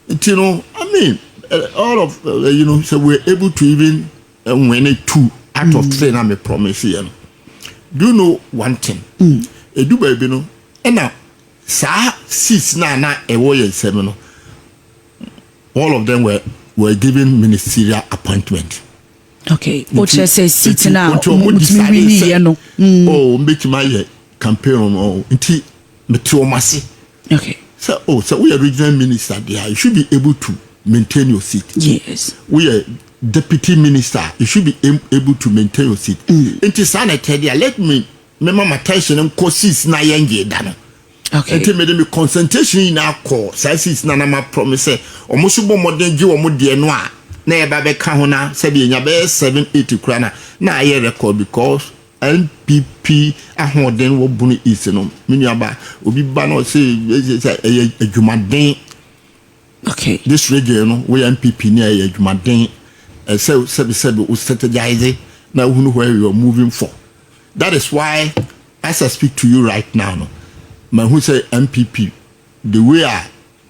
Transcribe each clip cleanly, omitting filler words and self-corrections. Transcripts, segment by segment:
Nti no, I mean, all of so we're able to even win it two out of three na me promise yɛ no. Do you know one thing? Edu baabi no, ɛna saa seats na ɛwɔ yɛn nsam no, all of them were given ministerial appointment. Okay, o kyerɛ sɛ seat na nti ɔmo mutumi decide win sɛ, yɛ no. Oh, mbɛtumi ayɛ campaign ɔmo, nti mete wɔn ase sɛ, oh, sɛ woyɛ regional minister deɛ, you should be able to maintain your seat. Woyɛ deputy minister, you should be able to maintain your seat. Nti saa na ɛtɛ deɛ, let me mema ma attention nkɔ seats na yɛn gye da no. Nti mede me concentration nyinaa kɔ saa seats na ma promise sɛ ɔmo so bɔ mmɔden gye wɔn deɛ no a, na yɛba bɛka ho na sɛdeɛ nya bɛyɛ seven, eight kura na ayɛ record, because NPP ahoɔden wɔ Bono East no, me nua ba, obi ba na ɔsɛ sɛ ɛyɛ adwumaden. This region no, woyɛ NPP ni a, ɛyɛ adwumaden, ɛsɛ sɛbi sɛbi wo strategize na wohunu where you are moving for. That is why, as I speak to you right now no, mahu sɛ NPP, the way a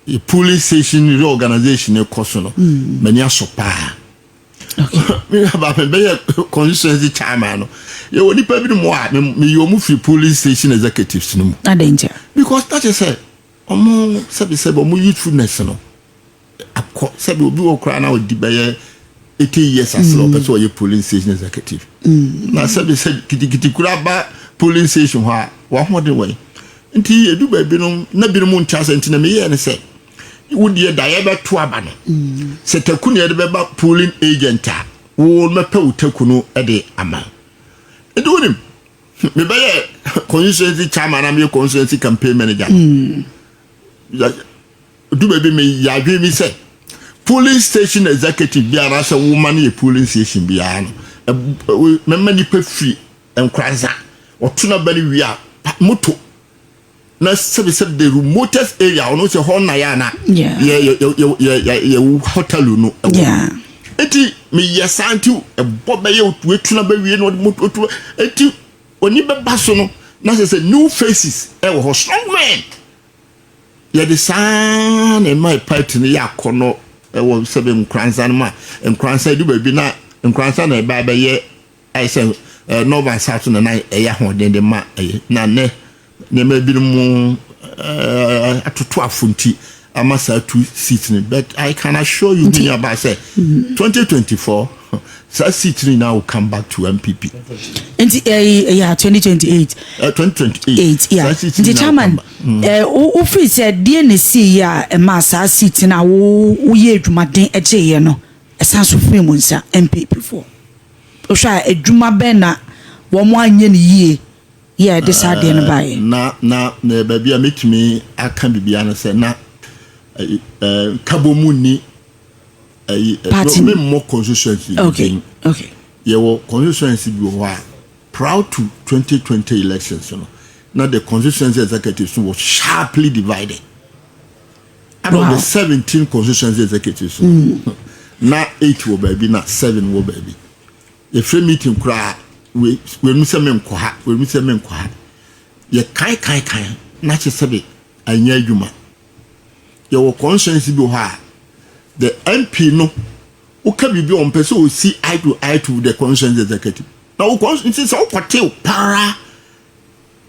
a polling station reorganization kɔ so no, m'ani asɔ paa. Me aba bɛyɛ constituency chairman no, yɛwɔ nipa bi mu a meyɛ ɔmo firi polling station executives no mu. Adɛn ntia? Because that is sɛ ɔmo sɛbi sɛbi ɔmo youthfulness no akɔ. Sɛbi, obi wɔ koraa na ɔdi bɛyɛ 80 years ase na ɔpɛ sɛ ɔyɛ polling station executive, na sɛbi sɛbi kitikiti koraa ba polling station hɔ a, wahoɔden wɔ yi. Nti edu baabi no na binom nte ase. Nti na meyɛ ne sɛ wodeɛ da yɛbɛto aba no, sɛ taku ne yɛde bɛba polling agent a, wo mɛpɛ wo taku no de ama. Nti wonim, mebɛyɛ constituency chairman na meyɛ constituency campaign manager du baabi, meyɛ adwene bi sɛ polling station executive biara, sɛ woma no yɛ polling station biara no, mɛma nipa firi Nkoranza ɔto na ba no wie a, moto na sɛbi sɛbi the remotest area ɔno sɛ hɔ na yɛ ana yɛ yɛ yɛ yɛ yɛ yɛ hotel no ɛwɔ. Eti meyɛ saa, nti ɛbɔ bɛyɛ wetu na bɛwie na ɔde moto tu, eti oni bɛba so no na sɛ new faces ɛwɔ hɔ, strong men. Yɛde saa na ɛma party no yɛ akɔnɔ ɛwɔ sɛbi Nkoranza no mu a, Nkoranza edu baabi na Nkoranza na ɛba bɛyɛ ayɛ sɛ north and south na ɛyɛ ahoɔden de ma ɛyɛ na nɛ nneɛma binom atoto afo, nti ama saa two seats no. But I can assure you, me about sɛ 2024 saa seat no nyinaa will come back to NPP. Nti ɛyi ɛyɛ 2028? 2028. Eight, yeah. Saa seat no Nti nyinaa will chairman, come back. Wo wofiri sɛ deɛ na esi yi a ɛma saa seat na wo woyɛ adwumaden ɛgyeeɛ no ɛsan so firi mu nsa NPP foɔ, wohwɛ a, adwuma bɛn na wɔn anyɛ no yie yɛ ɛde saa adeɛ no baeɛ? Na baabi a mɛtumi aka biribiara no sɛ na nkabom ni ɛyi Party. No, memmɔ constituency bi din. Yɛwɔ constituency bi wɔ hɔ a, prior to 2020 elections no, na the constituency executives no was sharply divided. Out of the 17 constituency executives no, na eight wɔ baabi na seven wɔ baabi. Yɛfrɛ meeting koraa, wei wei sɛ menkɔ ha, wei sɛ menkɔ ha. Yɛ kan kan kan na kyerɛ sɛ bi anyɛ adwuma. Yɛwɔ constituency bi wɔ hɔ a, the MP no, woka biribi a ɔmpɛ sɛ osi eye to eye to the constituency executive na wo constituency sɛ wokɔte para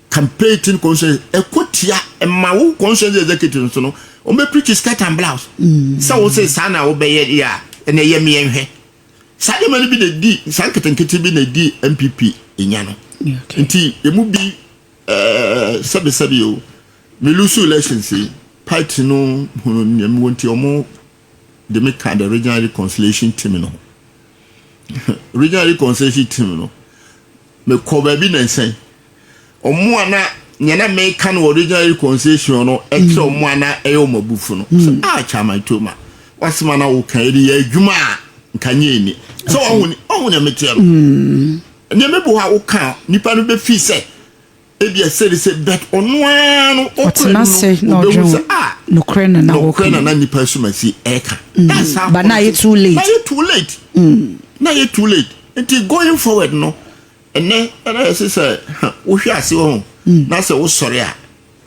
campaign constituency ɛkɔ tia ɛma wo constituency executive nso no, wɔn bɛ preach skirt and blouse sɛ wo sɛ saa na wobɛyɛ deɛ a, ɛna ɛyɛ mmiɛnhwɛ. Saa nneɛma no bi na di saa nketenkete bi na di NPP nya no. Nti emu bi sɛbi sɛbi o, me lose elections yi, party no hunu nneɛma wɔ, nti ɔmo de me ka the regional reconciliation team no ho. Regional reconciliation team no, mekɔ baabi na nsɛn ɔmo a na nea na meka no wɔ regional reconciliation no ɛkyerɛ ɔmo a na ɛyɛ ɔmo abufu no sɛ a, Chairman Toma wasɛm a na woka yɛde yɛ adwuma a nka nyɛ ni sɛ ɔho ni ɔho nea meteɛ no, nneɛma bi wɔ hɔ a woka, nipa no bɛfi sɛ ebi ɛsɛ de sɛ, but ɔno ara no ɔtena ase na ɔbɛhu ɔdwen sɛ a nokorɛ na nokorɛ wɔka. Na nipa sumasi ɛka. That's how But na ayɛ politics- too late. Na yɛ too late, na yɛ too late. Nti going forward no, ɛnɛ ɛnɛ yɛ sɛ wohwɛ ase wɔ ho na sɛ wosɔre a,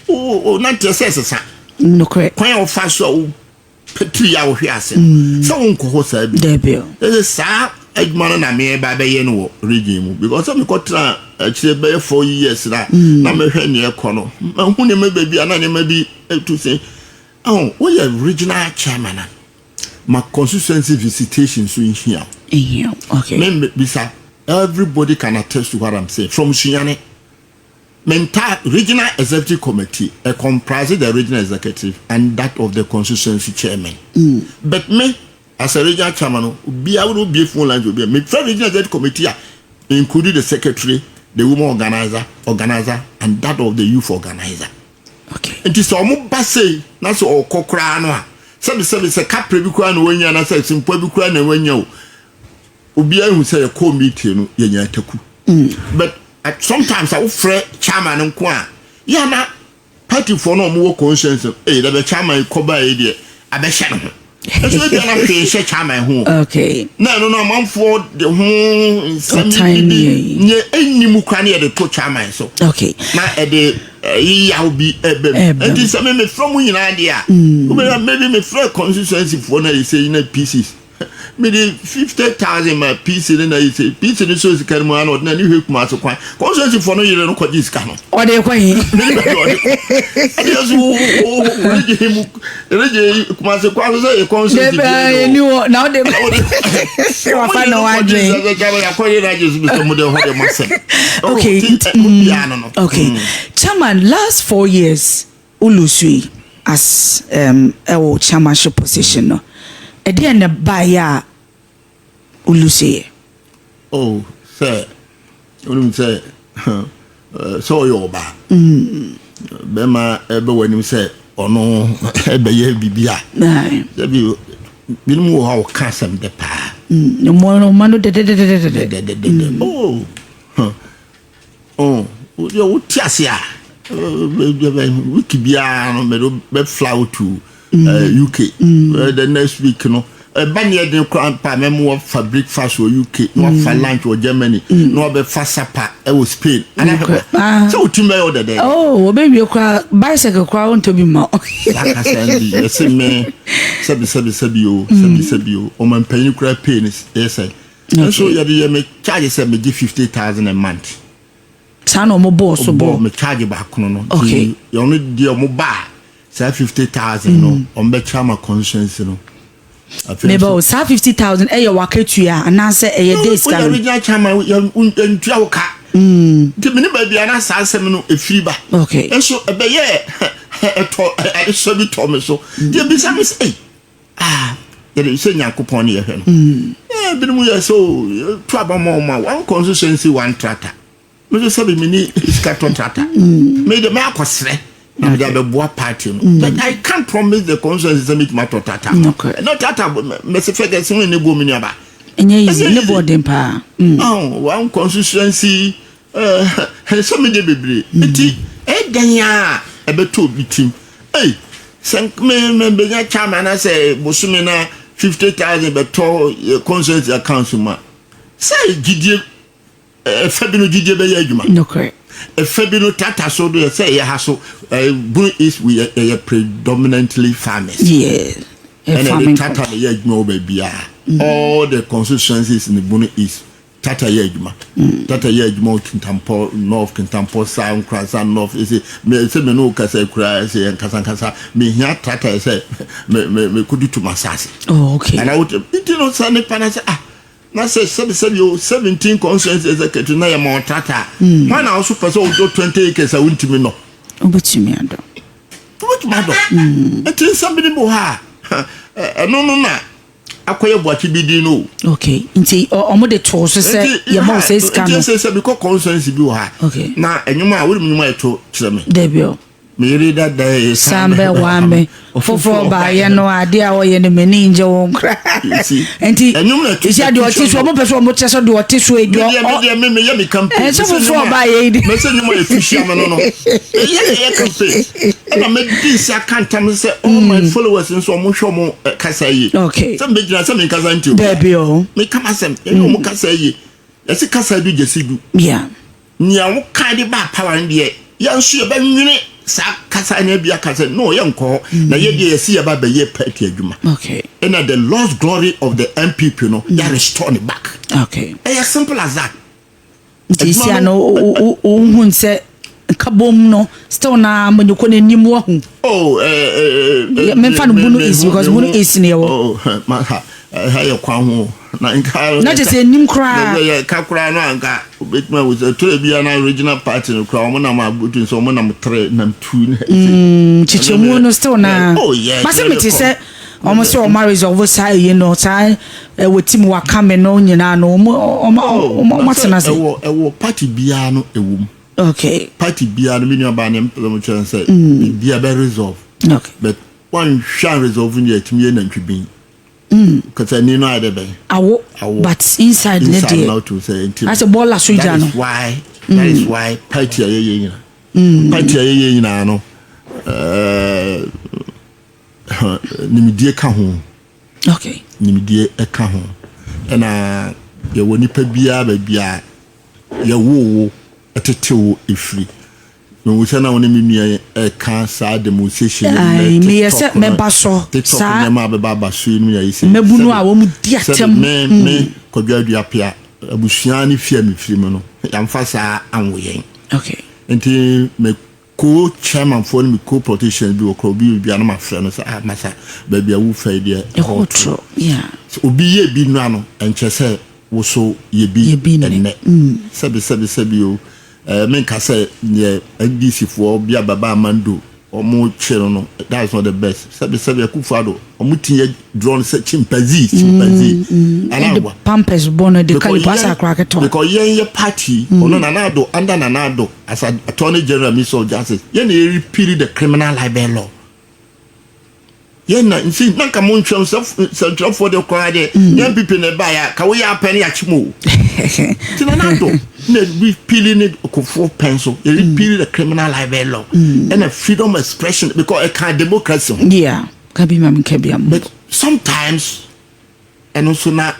wo nanteɛ sɛ ɛsesa. Nokorɛ. Kwan a wofa so a wo Petiri a wohwe ase no sɛ wonkɔ hɔ saa bi. Dabi o. Ɛsɛ saa adwuma no na meba bɛyɛ no wɔ region mu, because sɛ mekɔtena akyire bɛyɛ 4 years na mehwɛ neɛ ɛkɔ no, mahu nneɛma baabi a na nneɛma bi tu sɛ oh, woyɛ regional chairman a, ma constituency visitation so nhia. Ehia, okay. Me bisa, everybody can attest to what I'm saying. From Sunyani, Menta regional executive committee comprises the regional executive and that of the constituency chairman. But me, as a regional chairman, obiara wo be phone lines obiara. Me fɛ regional executive committee a including the secretary, the woman organizer, and that of the youth organizer. Nti sɛ ɔmo ba sei na sɛ ɔkɔ koraa no a, sɛbi sɛbi, sɛ kapre bi koraa na wɔnya na sɛ simpa bi koraa na wɔnya o, obiara hu sɛ yɛkɔɔ meeting no, yɛnya ataku. But sometimes a wofrɛ chairman nko a, yɛna partyfoɔ no a ɔmo wɔ constituency no, ɛyɛ dɛbɛ chairman yi kɔba yi deɛ abɛhyɛ ne ho, nso ebi ana hwee hyɛ chairman ho o. Na ɛno no, amanfoɔ de ho nsɛm Ɔtan bi ne yɛ. nye ɛnni kora ne yɛde to chairman so na ɛde yiyaw bi ɛbɛm. Ɛbɛm. Nti sɛ me mefrɛ mu nyinaa deɛ a, wobɛyɛ maybe mefrɛ constituency foɔ no a, yɛsɛ yi na PCs mede 50,000 ma PC no, na yɛsɛ PC no so sika no mu ana ɔde na ne hwɛ kuma ase kwan, constituency foɔ no yere no kɔgye sika no. Ɔde kɔ yi. Mene baabi a ɔde kɔ, ɛde yɛ so regye mu regye Kumase kwan so sɛ yɛ constituency Dabi bi ɛni wɔ na ɔde wafa na wadwen. Akɔyɛ na agye so bi sɛ mo de hɔ de mo asɛm. Okay. Okay, chairman, last 4 years wo lose yi as ɛwɔ chairmanship position no, ɛdeɛ na baayɛ a wo lose yɛ? Oh, sɛ wonim sɛ sɛ ɔyɛ ɔbaa bɛrima ɛbɛ w'anim sɛ ɔno ɛbɛyɛ biribi a, sɛbi, binom wɔ hɔ a wɔka asɛm dɛ paa. Ɔmo no dɛdɛdɛdɛdɛ. Dɛdɛdɛdɛ. Oh, huh. Oh, wodeɛ wote ase a, week biara no mede bɛfly wo to UK. The next week no, ɛba ne yɛden koraa pa, mɛma wafa breakfast wɔ UK na wafa lunch wɔ Germany na wabɛfa supper ɛwɔ Spain. Okay. Ah. Sɛ wotim bɛyɛ wo dɛdɛ. Oh, obewie koraa, bicycle koraa wontɔ bi ma. Sakasa bi yɛsɛ me sɛbi sɛbi sɛbi o, sɛbi sɛbi o, ɔma mpanyin koraa pay ne yɛ sɛ nso yɛde yɛ me charge sɛ megye 50,000 a month. Saa na ɔmo bɔɔ so bɔ bɔɔ. Me charge baako no. Nti ɔno deɛ, ɔmo ba a, saa 50,000 no, ɔmo bɛkyɛ ama constituency no. Afei meba o, saa 50,000 ɛyɛ wakatua anaasɛ ɛyɛ day sika woyɛ no? Regional chairman, yɛntua wo ka, nti mene baabi a na saa asɛm no ɛfiri ba. Nso ɛbɛyɛ ɛtɔ adesua bi tɔ me so deɛ, bisa me sɛ, "Ei, ah, yɛde sɛ Nyankopɔn ne yɛhwɛ no." Binom yɛ sɛ o to aba ma ɔma one constituency, one tractor. Me nso sɛbi, meni sika tɔ tractor, mede mɛakɔserɛ na mede abɛboa party no, but I can't promise the constituency sɛ metumi atɔ tractor. Ɛno tractor mɛsɛ fɛ kɛse ho ne boɔ, me nuaba. Ɛnyɛ easy. Ɛnyɛ Ne easy. bɔɔden paa. Oh, one constituency, sɛ mede bebree nti ɛdɛn a ɛbɛtɔ obi tim ei, sɛ me bɛnya chairman na sɛ bosome na 50,000 bɛtɔ constituency accounts mu a, sɛ gyidie ɛfɛ bi no, gyidie bɛyɛ adwuma. Ɛfɛ bi no tata so do yɛ sɛ ɛyɛ ha so, Bono East we yɛ predominantly farmers. Ɛna farming ɛde tata na ɛyɛ adwuma wɔ baabiara. All the constituencies in the Bono East, tata yɛ adwuma. Tata yɛ adwuma wɔ Kintampo North, Kintampo South, Nkoranza North. Ɛsɛ me sɛ me ne wo kasa kura ɛsɛ yɛ nkasa nkasa, mehia tata yɛ sɛ me kodu tu ma asase. Ana wote nti no sɛ nipa na sɛ, ah, na sɛ sɛbi sɛbi o, 17 constituency executive na yɛ ma ɔtata, hwan na ɔso pɛ sɛ ɔdɔ 20 acres a wontumi nɔ? Wobɛtumi adɔ. Wobɛtumi adɔ. Nti nsɛm bi ne bi wɔ hɔ a, ɛno no na akɔyɛ buakye bi din no o. Okay, nti ɔmo de too so sɛ yɛma wo sɛ sika nti no. Sɛ mekɔ constituency bi wɔ ha na ɛnwom a wonim, nwom a ɛto kyerɛ me. Dabi o. Meyere dada yɛ. San bɛ waa me foforɔ baayɛ no, adeɛ a ɔyɛ no, m'ani ngye wo nkora. See, nti ɛnwom na ɛto ɛsia deɛ ɔte so, ɔmo pɛ sɛ ɔmo kyɛ sɛ deɛ ɔte so yi deɛ medeɛ medeɛ me meyɛ me campaign. Ɛsɛ foforɔ ɔbaayɛ yi de. Mɛsɛ nnwom a ɛtu hyia me no, ɛyɛ campaign, ɛna mɛdi nsi aka ntam sɛ all my followers nso, ɔmo hwɛ ɔmo kasa yie. Sɛ mebɛgyina sɛ menkasa nti o. Dabi o. Meka m'asɛm, ɛne ɔmo kasa yie. Yɛse kasa du gyesi du. Nea woka de ba power no deɛ, yɛn nso yɛbɛnwene. Saa kasa ne bi aka sɛ no, yɛ nkɔ hɔ na yɛ deɛ, yɛsi yɛba bɛyɛ party adwuma. Ɛna the lost glory of the NPP no, yɛ restore ne back. Ɛyɛ simple as that. Nti sia no, wohu sɛ nkabom no still na amanyɔkɔ n'anim wahu? Oh, Memfa no Bono East, because Bono East ne yɛwɔ. Oh, ma ha ha yɛ kwan ho na nka. Na kyerɛ sɛ anim koraa. Yɛ ka koraa no, anka obetumi awo sɛ tore bi na regional party no koraa, wɔn nam abotu nso, wɔn nam tere nam tu. Kyekyɛmu no still na. Oh yeah. Mase mete sɛ ɔmo sɛ ɔmo resolve saa eyi no, saa ɛwɔ team wakame no nyinaa no, ɔmo atena ase. Ɛwɔ party biara no, ɛwɔ mu. Party biara no, mi nua baa ne mpɛlɛm kyerɛ sɛ biribiara bɛ resolve. But wɔnhwɛ resolve no, yɛ tumi yɛ nantwi bin. Kasa ni no ayɛ dɛ bɛn. Awo. Awo. But inside ne inside deɛ. Na o sɛ nti. Asɛ bɔɔla so gya no. That is why party a yɛyɛ nyinaa. Party a yɛyɛ nyinaa no, nimdie ka ho. Nimdie ka ho, ɛna yɛwɔ nipa biara baabi a yɛwo wo, ɛtete wo efiri. Mehu sɛ na wo ne me nua ɛka saa demonstration. Ayi, meyɛ sɛ mɛba so TikTok saa. Nneɛma a bɛba aba so yi no yɛ yi sɛ mmabunu a wɔn di atɛm. Me Kwadwo Aduapea, abusua ne fie a mefiri mu no, yɛmfa saa anwo yɛn. Nti me co chairman foɔ ne me co politicians bi wɔ kora, obi bi a no ma frɛ no sɛ, "Ah, masa, baabi a wofa yi deɛ, ɛhɔ toro, yeah. Sɛ obi yɛ bi nua no, ɛnkyɛ sɛ woso yɛ bi. Yɛ bi nnɛ. Ɛnnɛ sɛbi sɛbi sɛbi o, menka sɛ neɛ NDC foɔ bi ababa amando ɔmo kye no, that is not the best. Sɛbi sɛbi, Akufo Addo, ɔmo ti yɛ drone sɛ chimpanzee, chimpanzee. Ɛde pampers bɔ no de kalipo asa akora ketewa. Because yɛn yɛ party, ɔno Nana Addo, under Nana Addo as Attorney General, Minister of Justice, yɛn na yɛ repeal the criminal libel law. Yɛn na nsi na nka mo ntwɛm sɛ sɛntwerɛfoɔ de koraa deɛ, yɛn NPP na ɛba yɛ a ka woyɛ apɛ ne yɛakye mu o. Nti Nana Addo na repeal ne Kofoɔ pɛn so, yɛ repeal the criminal libel law ɛna freedom of expression, because ɛka democracy ho. Yeah, kabi ma mi kabi amu. But sometimes ɛno nso na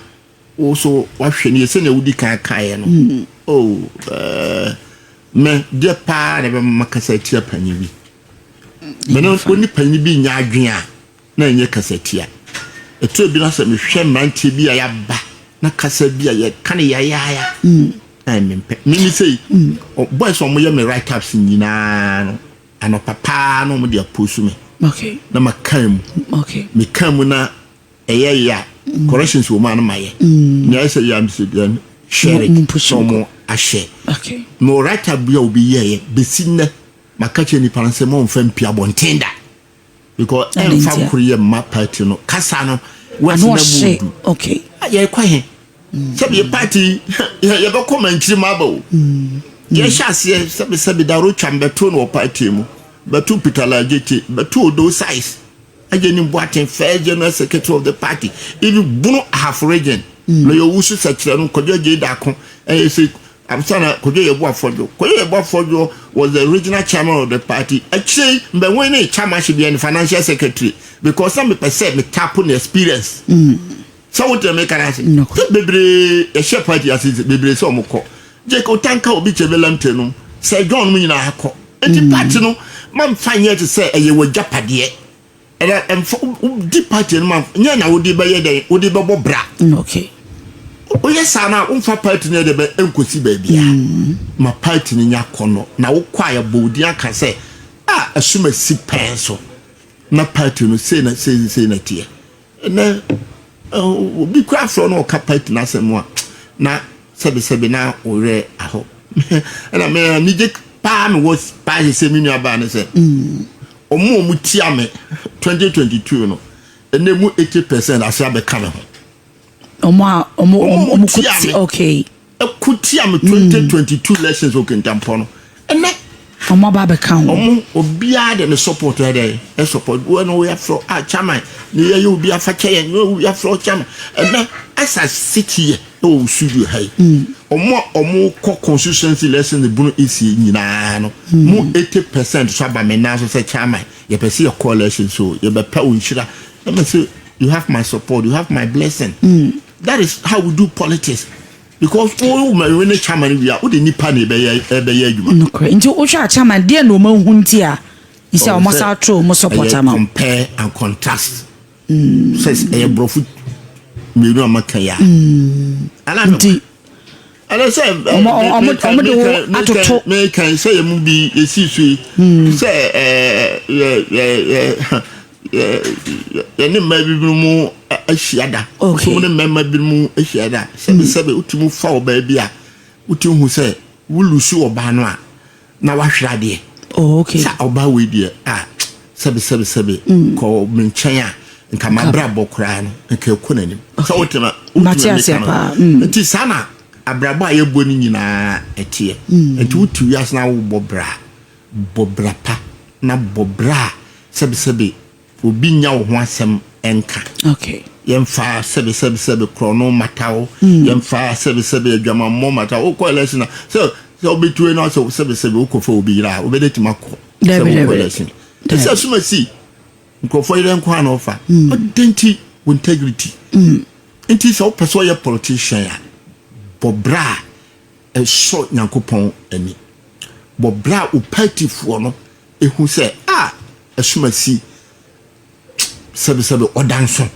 wo so wahwɛ no yɛ sɛnea wodi kan kaeɛ no. Oh, me deɛ paa na ɛbɛma kasa tia panyin bi, mene wo ne panyin bi nya adwene a na ɛnyɛ kasa tia. Ɛtɔ bi na sɛ mehwɛ mmeranteɛ bi a yɛaba na kasa bi a yɛka no yɛyaaya na mempɛ. Mene sɛ boys a ɔmoyɛ me write ups nyinaa no, anɔpa paa na ɔmode apost me na makan mu. Meka mu na ɛyɛ yɛ a corrections wɔ mu a no mayɛ nea ɛsɛ sɛ yɛ a mesɛ then share it Mo push na nkɔ. ɔmo ahyɛ. Na write up bi a obi yɛɛyɛ bɛsi nnɛ, maka kyerɛ nipa no sɛ momfa mpi abɔnten da, because Ade ɛmfa ntia. nkoro yɛ mma party no kasa no Ano wɛsi na ɔhye mu du. Yɛkɔ he sɛbi yɛ party yɛbɛkɔ mankyiri mu aba o. Yɛhyɛ aseɛ sɛbi sɛbi darotwa mbɛto no wɔ party mu, bɛto Peter Lajete, bɛto Odo Size agye ne Boaten, first general secretary of the party, even Bono Ahafo Region lɔyɛ Owusu Sɛkyerɛ no, Kwadwo Agye Daako, ɛyɛ sɛ abisana Kwadwo Yɛbo Afɔdwo. Kwadwo Yɛbo Afɔdwo was the regional chairman of the party. Akyire mbɛnwɛn ne chairmanship yɛ ne financial secretary, because na mepɛ sɛ me tap ne experience sɛ wote me kana ase. Nokorɛ. Sɛ bebree yɛhyɛ party ase bebree sɛ ɔmo kɔ Jake Otanka, obi kyɛ bɛlamte no sɛ John mu nyinaa kɔ. Eti party no mamfa nyɛ te sɛ ɛyɛ wɔ gyapadeɛ, ɛnɛ ɛmfa wodi party no ma nyɛ na wode bɛyɛ dɛn, wode bɛbɔ bra. Woyɛ saa na womfa party no yɛ de bɛ nkɔsi baabia ma party no nya kɔnɔ na wokɔ a yɛbɔ wo din aka sɛ a ɛsom asi pɛn so na party no sei na sei sei na teɛ. Ɛnɛ obi kura frɛ no ɔka party no asɛm a na sɛbesɛbe na ɔwerɛ ahɔ. Ɛna me anigye paa mewɔ paa sɛ me nua baa no sɛ ɔmo a ɔmo tia me 2022 no, ɛnɛ mu 80% ase abɛka me ho. Ɔmo a ɔmo Ɔmo ɔmo ko tia ti me. Ɛko tia me 2022 elections wɔ Kintampɔ no, ɛnɛ Ɔmo aba abɛka ho. Ɔmo obiara de ne support yɛ dɛ ɛ support wɔn na wɔyɛ frɔ a chairman ne yɛ yɛ obi afa kyɛ yɛn ne obi afrɔ chairman. Ɛnɛ asa city yɛ ɛwɔ studio ha yi, ɔmo a ɔmo kɔ constituency election ne Bono East nyinaa no mu 80% so aba me nan so sɛ, "Chairman, yɛpɛ sɛ yɛkɔ election so yɛbɛpɛ wo nhyira." Ɛmɛ sɛ, "You have my support, you have my blessing." That is how we do politics, because wo ma wo ne chairman wi a, wode nipa na ɛbɛyɛ adwuma. Nokorɛ. Nti wohwɛ a, chairman deɛ na ɔmo ahu nti a Sɛ ɔmo sa atro ɔmo support ama. Compare and contrast. Sɛ ɛyɛ borɔfo mmienu a maka yi a. Nti ɛnɛ sɛ ɔmo de wo atoto. Meka sɛ yɛ mu bi yɛsii so yi sɛ yɛ yɛ yɛ yɛne mmaa bi mu ahyia da, so ne mmarima bi mu ahyia da. Sɛbi sɛbi, wotumi fa ɔbaa bi a, wotumi hu sɛ wolusu ɔbaa no a na wahwere adeɛ. Sɛ ɔbaa wei deɛ a, sɛbi sɛbi sɛbi, kɔ me nkyɛn a, nka mabrabɔ koraa no nka ɛkɔ n'anim sɛ wotena wotumi meka no. Nti saa na abrabɔ a yɛbɔ no nyinaa ɛteɛ. Nti wote wiase na wobɔ bra, bɔ bra pa na bɔ bra a, sɛbi sɛbi, obi nya wo ho asɛm ɛnka. Yɛmfa sɛbi sɛbi sɛbi korɔ no mata wo, yɛmfa sɛbi sɛbi adwamammɔ mata wo. Wokɔ election a, sɛ wobɛtue no sɛ sɛbi sɛbi wokɔfa obi yerɛ a, wobɛde tumi akɔ sɛ wokɔ election. Ɛsɛ soma si nkurɔfoɔ yerɛ nko a na ɔfa ɔde. Nti wo integrity nti sɛ wopɛ sɛ ɔyɛ politician a, bɔ bra a ɛsɔ Nyankopɔn ani, bɔ bra a wo partyfoɔ no ehu sɛ a ɛsoma si sɛbisɛbi ɔda nso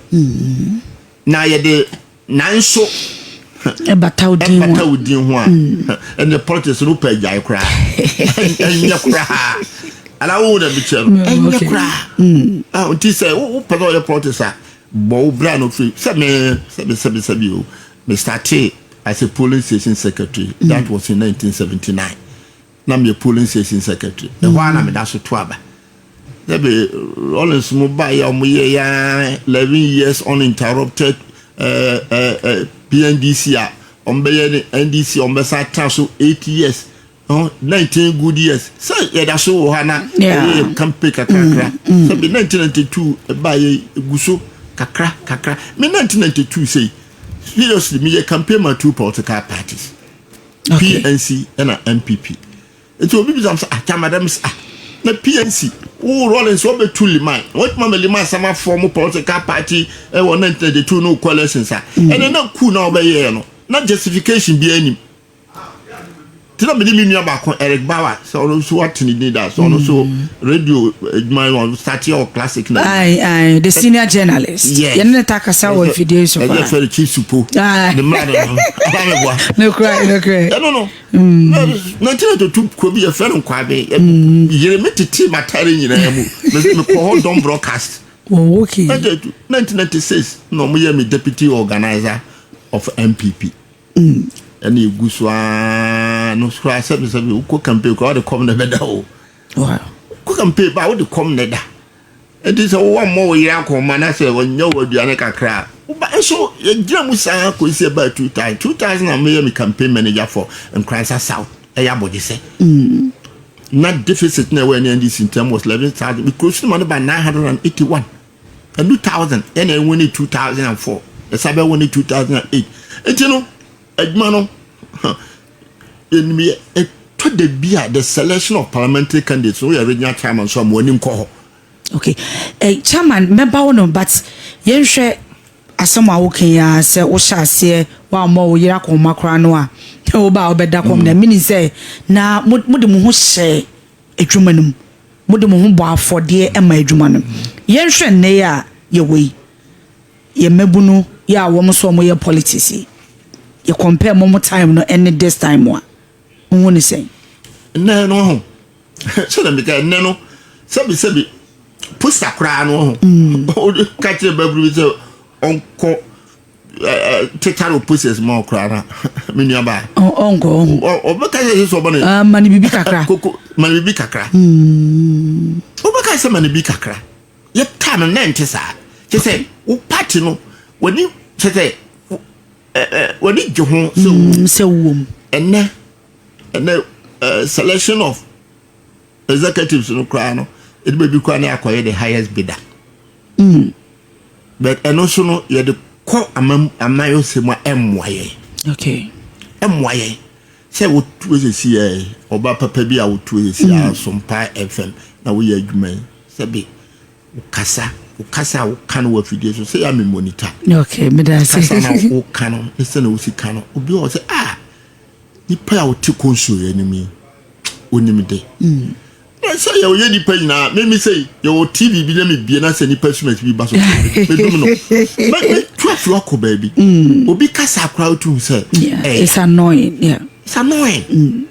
na yɛde nanso ɛbata wo din ho. Ɛbata wo din ho a, ɛnɛ politics no pɛ agyae koraa, ɛnyɛ koraa anaa wo na bi kyerɛ no, ɛnyɛ koraa. Ah, nti sɛ wopɛ sɛ ɔyɛ politics a, bɔ wo bra no firi sɛ me sɛbi sɛbi sɛbi o, me started as a polling station secretary. That was in 1979 na meyɛ polling station secretary. Ɛhɔ a na meda so to aba. Sɛbi Rawlings mo ba yɛ, ɔmo yɛ ya 11 years uninterrupted PNDC a, ɔmo bɛyɛ ne NDC, ɔmo bɛsa atena so 8 years, 19 good years sɛ yɛda so wɔ ha na ɛyɛ campaign kakrakra. Sɛbi 1992 ɛba yɛ egu so kakra kakra. Me 1992 sɛ seriously meyɛ campaign ma two political parties, PNC ɛna NPP. Nti obi bisa sɛ, "Ah, chairman," sɛ, "Ah, na PNC wo Rawlings wɔbɛtu Limann, wɔtuma ma Limann sama form political party ɛwɔ 1992 no coalitions a ɛnɛ na coup na wɔbɛyɛɛ no na justification bi anim." Tí na mede me nua baako Eric Bauer sɛ ɔno nso wate ne din da sɛ ɔno nso radio adwuma no ɔno start yɛ wɔ Classic na Aye, aye, the senior journalist. Yes. Yɛne ne ta kasa wɔ mfidie so ɛyɛ paa. fɛrɛ Chief Supo ne mmra no no ɔba mi boa. Nokorɛ, nokorɛ. Ɛno no 1992 kuro bi yɛfrɛ no Nkwabe, yere me tete matare nyinaa mu, mekɔ hɔ dɔm broadcast. 1996 na ɔmo yɛ me deputy organizer of NPP. Ɛna egu so aa no koraa, sɛbi sɛbi, wokɔ campaign koraa, wode kɔm na ɛbɛda o. Kɔ campaign ba, wode kɔm na ɛda. Nti sɛ wowɔ mmɔ wo yere akɔma na sɛ wɔnyɛ wo aduane kakra a, woba nso yɛgyina mu saa kɔsi ɛbaa 2000 2000 a meyɛ me campaign manager for Nkoransa South, ɛyɛ abɔgye sɛ na deficit na ɛwɔ ɛne NDC ntam was 11,000. Because no ma no ba 981 ɛnu thousand, ɛna ɛwɔ ne 2004, ɛsa bɛwɔ ne 2008. Nti no adwuma no yɛnim yɛ. Ɛtɔ da bi a, the selection of parliamentary candidates no, woyɛ regional chairman so a, mo ani nkɔ hɔ. Okay. Chairman, mɛba wo no, but yɛnhwɛ asɛm a woka yi a sɛ wohyɛ aseɛ woammɔ wo yere akɔnma koraa no a, woba a wobɛda kɔm na mini sɛ na mode mo ho hyɛ adwuma no mu, mode mo ho bɔ afɔdeɛ ma adwuma no. Yɛnhwɛ nnɛ yi a yɛwɔ yi, yɛ mmabunu yɛ a wɔn nso wɔyɛ politics yi, yɛ compare mo time no ɛne this time a, wohu ne sɛn? Nnɛ no ho sɛdeɛ meka nnɛ no, sɛbi sɛbi, poster koraa no ho ka kyerɛ baburu bi sɛ ɔnkɔ tetare posters ma ɔkoraa na me nua baa ɔnkɔ ɔho. Ɔbɛka sɛ ɔbɔ ne Ah, ma ne biribi kakra. Koko ma ne biribi kakra. Wobɛka sɛ ma ne bi kakra. Yɛ time no na nte saa kyɛ sɛ wo party no w'ani kyɛ sɛ w'ani gye ho sɛ wo Sɛ wowɔ mu. Ɛnɛ selection of executives no koraa no, ɛde baabi koraa ne akɔyɛ the highest bidder. But ɛno nso no yɛde kɔ amayɔsɛm a ɛmmoa yɛn. Ɛmmoa yɛn sɛ wotu esisi yɛ ɔba papa bi a wotu esisi a Sompa FM na woyɛ adwuma yi, sɛbi, wokasa wokasa a woka no wɔ afidie so sɛ yɛ ame monitor. Okay, meda ase. Kasa na woka no ne sɛ na wosi ka no, obi wɔ sɛ, ah, nipa a wote console yɛ anim yi, onim de. Na Sɛ yɛwɔ yɛ nipa nyinaa, mímí sɛ yɛwɔ TV bi na mi bie na sɛ nipa sumasi bi ba so, medum no, mɛ tu afiri akɔ baabi obi kasa akora otu sɛ It's annoying, yeah. It's annoying.